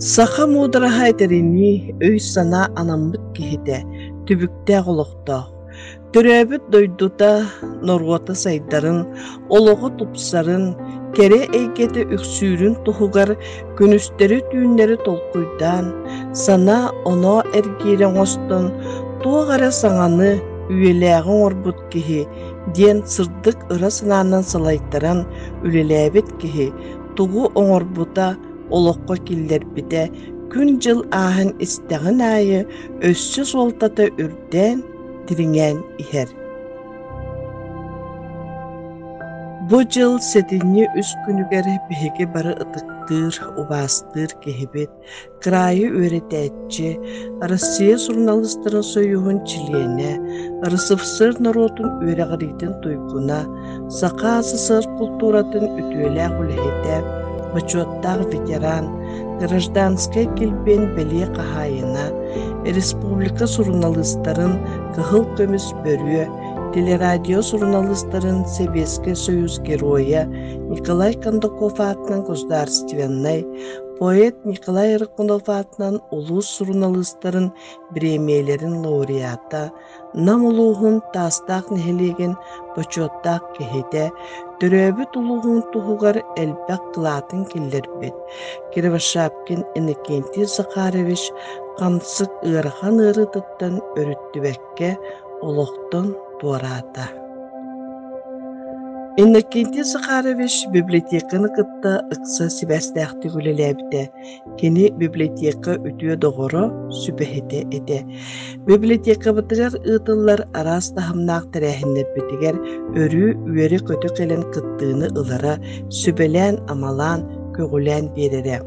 Саха муудараһа этэринии, өй-санаа анаммыт киһитэ, түбүктээх олохтоох. Төрөөбүт дойдута, норуота сайдарын, олоҕо тупсарын, кэрэ эйгэтэ үксүүрүн туһугар күнүстэри-түүннэри толкуйдаан, санаа-оноо эргиирэ оҥостон, туох эрэ саҥаны, үйэлээҕи оҥорбут киһи диэн сырдык ыра санаанан салайтаран үлэлээбит киһи тугу оҥорбута, олоххо киллэрбитэ күн-дьыл ааһан истэҕин аайы өссө суолтата үрдээн, дириҥээн иһэр. Бу дьыл сэтинньи үс күнүгэр биһиги бары ытыктыыр, убаастыыр киһибит, кыраайы үөрэтээччи, Россия суруналыыстарын сойууһун чилиэнэ, РСФСР норуотун үөрэҕириитин туйгуна, Саха СССР култууратын үтүөлээх үлэһитэ, бочуоттаах ветеран, гражданскай килбиэн бэлиэ хаһаайына, республика суруналыыстарын Кыһыл көмүс бөрүө, телерадио суруналыыстарын Сэбиэскэй Союз Геройа Николай Кондаков аатынан государственнай, поэт Николай Рыкунов аатынан улуус суруналыыстарын бириэмийэлэрин лауреата, Нам улууһун Таастаах нэһилиэгин бочуоттаах киһитэ, төрөөбүт улууһун туһугар элбэх кылаатын киллэрбит Кривошапкин Иннокентий Захарович хамсык ыарахан ыарыытыттан өрүттүбэккэ олохтон туораата. Иннокентий Захарович библиотеканы кытта ыкса сибээстээхтик үлэлээбитэ. Кини библиотека үтүө доҕоро, сүбэһитэ этэ. Библиотекабытыгар ыытыллар араас таһымнаах тэрээһиннэрбитигэр өрүү үөрэ-көтө кэлэн кыттыыны ылара, сүбэлээн-амалаан, көҕүлээн биэрэрэ.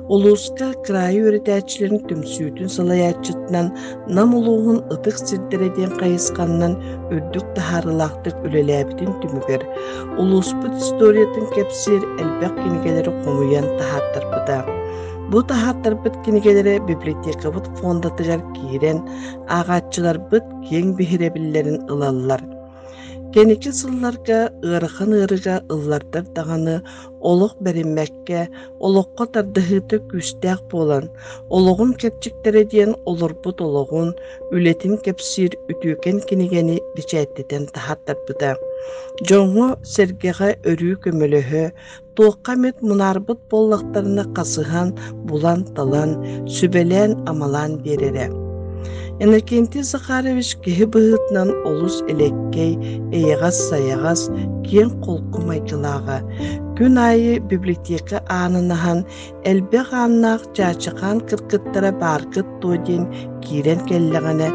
Улууска кыраайы үөрэтээччилэрин түмсүүтүн салайааччытынан Нам улууһун ытык сирдэрэ диэн хайысханнан үрдүк таһаарыылаахтык үлэлээбитин түмүгэр улууспут историятын кэпсиир элбэх кинигэлэри хомуйан таһааттарбыта. Бу таһааттарбыт кинигэлэрэ библиотекабыт фондатыгар киирэн, ааҕааччыларбыт киэҥ биһирэбиллэрин ылаллар. Кэнники сылларга ыарахан ыарыыга ыллардар даҕаны олох бэриммэккэ, олоххо тардыһыыта күүстээх буолан, олоҕум кэрчиктэрэ диэн олорбут олоҕун, үлэтин кэпсиир үтүөкэн кинигэни бэчээттэтэн таһааттарбыта. Дьоҥҥо-сэргэҕэ өрүү көмөлөһө, туохха эмит мунаарбыт буоллахтарына хасыһан, булан-талан, сүбэлээн-амалаан биэрэрэ. Иннокентий Захарович киһи быһыытынан олус элэккэй, эйэҕэс-сайаҕас, киэҥ-холку майгылааҕа. Күн аайы библиотека аанын аһан, элбэх ааннаах чаачыхаан кыргыттара бааргыт дуо диэн киирэн кэллэҕинэ,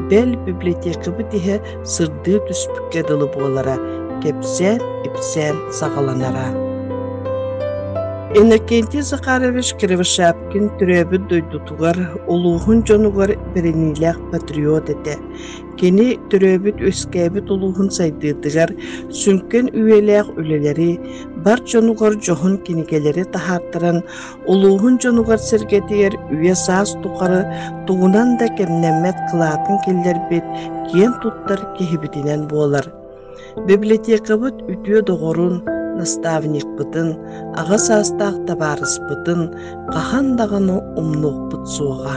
бэл библиотекабыт иһэ сырдыы түспүккэ дылы буолара, кэпсээн-ипсээн саҕаланара. Иннокентий Захарович Кривошапкин төрөөбүт дойдутугар, улууһун дьонугар бэриниилээх патриот этэ. Кини төрөөбүт-үөскээбит улууһун сайдыытыгар сүҥкэн үйэлээх үлэлэри, бар дьонугар дьоһун кинигэлэри таһаартаран, улууһун дьонугар-сэргэтигэр үйэ-саас тухары тугунан да кэмнэммэт кылаатын киллэрбит киэн туттар киһибитинэн буолар. Библиотекабыт үтүө доҕорун, наставникпытын, аҕа саастаах табаарыспытын хаһан даҕаны умнуохпут суоҕа.